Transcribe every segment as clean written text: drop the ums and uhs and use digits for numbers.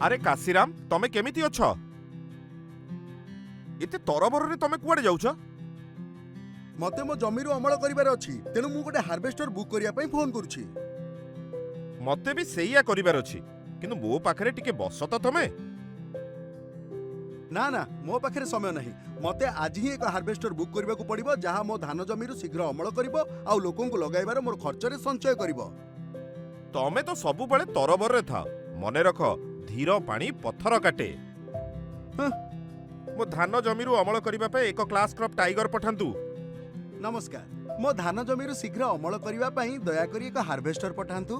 ଆରେ କାଶୀରାମ, ତମେ କେମିତି ଅଛ? ଏତେ ତରବରରେ ତମେ କୁଆଡେ ଯାଉଛ? ମତେ ମୋ ଜମିରୁ ଅମଳ କରିବାର ଅଛି, ତେଣୁ ମୁଁ ଗୋଟେ ହାର୍ଭେଷ୍ଟର ବୁକ୍ କରିବା ପାଇଁ ଫୋନ୍ କରୁଛି। ମତେ ବି ସେଇଆ କରିବାର ଅଛି, କିନ୍ତୁ ମୋ ପାଖରେ ଟିକେ ବସ ତ ତମେ। ନା ନା, ମୋ ପାଖରେ ସମୟ ନାହିଁ। ମତେ ଆଜି ହିଁ ଏକ ହାର୍ଭେଷ୍ଟର ବୁକ୍ କରିବାକୁ ପଡ଼ିବ ଯାହା ମୋ ଧାନ ଜମିରୁ ଶୀଘ୍ର ଅମଳ କରିବ ଆଉ ଲୋକଙ୍କୁ ଲଗାଇବାର ମୋର ଖର୍ଚ୍ଚରେ ସଞ୍ଚୟ କରିବ। ତମେ ତ ସବୁବେଳେ ତରବରରେ ଥାଅ। ମନେ ରଖ, ଧୀର ପାଣି ପଥର କାଟେ। ହଁ। ମୋ ଧାନ ଜମିରୁ ଅମଳ କରିବା ପାଇଁ ଏକ କ୍ଲାସ୍ କ୍ରପ୍ ଟାଇଗର ପଠାନ୍ତୁ। ନମସ୍କାର, ମୋ ଧାନ ଜମିରୁ ଶୀଘ୍ର ଅମଳ କରିବା ପାଇଁ ଦୟାକରି ଏକ ହାର୍ଭେଷ୍ଟର ପଠାନ୍ତୁ।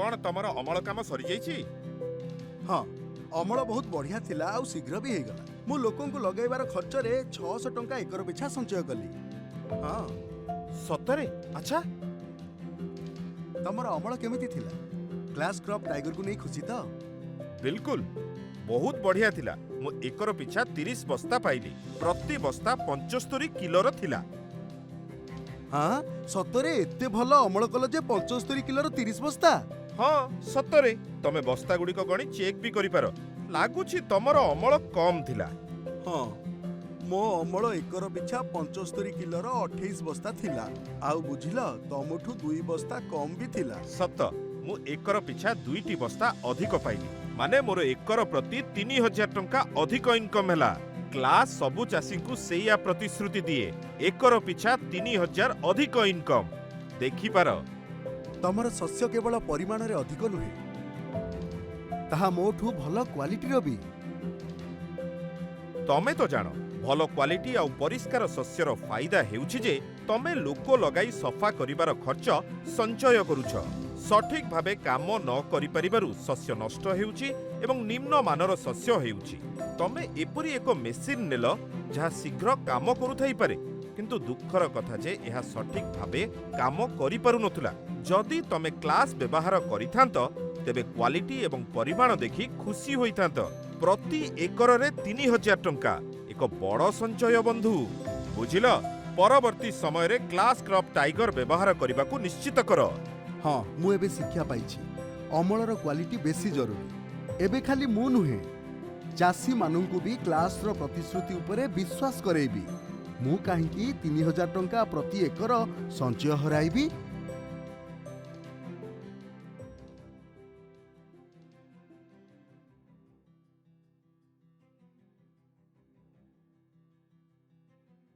କଣ ତମର ଅମଳ କାମ ସରିଯାଇଛି? ହଁ, ଅମଳ ବହୁତ ବଢ଼ିଆ ଥିଲା ଆଉ ଶୀଘ୍ର ବି ହେଇଗଲା। ମୁଁ ଲୋକଙ୍କୁ ଲଗାଇବାର ଖର୍ଚ୍ଚରେ 600 ଟଙ୍କା ଏକର ପିଛା ସଞ୍ଚୟ କଲି। ହଁ। ସତରେ? ଆଚ୍ଛା। ତମର ଅମଳ କେମିତି ଥିଲା? କ୍ଲାସ୍ କ୍ରପ୍ ଟାଇଗରକୁ ନେଇ ଖୁସି ତ? ବିଲକୁଲ, ବହୁତ ବଢ଼ିଆ ଥିଲା। ମୁଁ ଏକର ପିଛା 30 ବସ୍ତା ପାଇଲି। ପ୍ରତି ବସ୍ତା 75 କିଲୋର ଥିଲା। ହଁ, ସତରେ ଏତେ ଭଲ ଅମଳ କଲ ଯେ 75 କିଲୋର 30 ବସ୍ତା? ହଁ, ସତରେ। ତମେ ବସ୍ତାଗୁଡ଼ିକ ଗଣି ଚେକ୍ ବି କରିପାର। ଲାଗୁଛି ତମର ଅମଳ କମ୍ ଥିଲା। ହଁ, ମୋ ଅମଳ ଏକର ପିଛା 75 କିଲୋର 28 ବସ୍ତା ଥିଲା। ଆଉ ବୁଝିଲ, ତମଠୁ 2 ବସ୍ତା କମ୍ ବି ଥିଲା। ସତ। ମୁଁ ଏକର ପିଛା ଦୁଇଟି ବସ୍ତା ଅଧିକ ପାଇଲି। ମାନେ ମୋର ଏକର ପ୍ରତି 3000 ଟଙ୍କା ଅଧିକ ଇନକମ୍ ହେଲା। କ୍ଲାସ୍ ସବୁ ଚାଷୀଙ୍କୁ ସେଇଆ ପ୍ରତିଶ୍ରୁତି ଦିଏ, ଏକର ପିଛା 3000 ଅଧିକ ଇନକମ୍। ଦେଖିପାର। ତମର ଶସ୍ୟ କେବଳ ପରିମାଣରେ ଅଧିକ ନୁହେଁ, ତାହା ମୋଠୁ ଭଲ କ୍ୱାଲିଟିର ବି। ତମେ ତ ଜାଣ, ଭଲ କ୍ୱାଲିଟି ଆଉ ପରିଷ୍କାର ଶସ୍ୟର ଫାଇଦା ହେଉଛି ଯେ ତମେ ଲୋକ ଲଗାଇ ସଫା କରିବାର ଖର୍ଚ୍ଚ ସଞ୍ଚୟ କରୁଛ। ସଠିକ୍ ଭାବେ କାମ ନ କରିପାରିବାରୁ ଶସ୍ୟ ନଷ୍ଟ ହେଉଛି ଏବଂ ନିମ୍ନ ମାନର ଶସ୍ୟ ହେଉଛି। ତମେ ଏପରି ଏକ ମେସିନ୍ ନେଲ ଯାହା ଶୀଘ୍ର କାମ କରୁଥାଇପାରେ, କିନ୍ତୁ ଦୁଃଖର କଥା ଯେ ଏହା ସଠିକ୍ ଭାବେ କାମ କରିପାରୁନଥିଲା। ଯଦି ତମେ କ୍ଲାସ୍ ବ୍ୟବହାର କରିଥାନ୍ତ, ତେବେ କ୍ୱାଲିଟି ଏବଂ ପରିମାଣ ଦେଖି ଖୁସି ହୋଇଥାନ୍ତ। ପ୍ରତି ଏକରରେ 3000 ଟଙ୍କା, ଏକ ବଡ଼ ସଞ୍ଚୟ ବନ୍ଧୁ। ବୁଝିଲ, ପରବର୍ତ୍ତୀ ସମୟରେ କ୍ଲାସ୍ କ୍ରପ୍ ଟାଇଗର ବ୍ୟବହାର କରିବାକୁ ନିଶ୍ଚିତ କର। ହଁ, ମୁଁ ଏବେ ଶିକ୍ଷା ପାଇଛି, ଅମଳର କ୍ୱାଲିଟି ବେଶୀ ଜରୁରୀ। ଏବେ ଖାଲି ମୁଁ ନୁହେଁ, ଚାଷୀମାନଙ୍କୁ ବି କ୍ଲାସ୍ର ପ୍ରତିଶ୍ରୁତି ଉପରେ ବିଶ୍ୱାସ କରେଇବି। ମୁଁ କାହିଁକି 3000 ଟଙ୍କା ପ୍ରତି ଏକର ସଞ୍ଚୟ ହରାଇବି?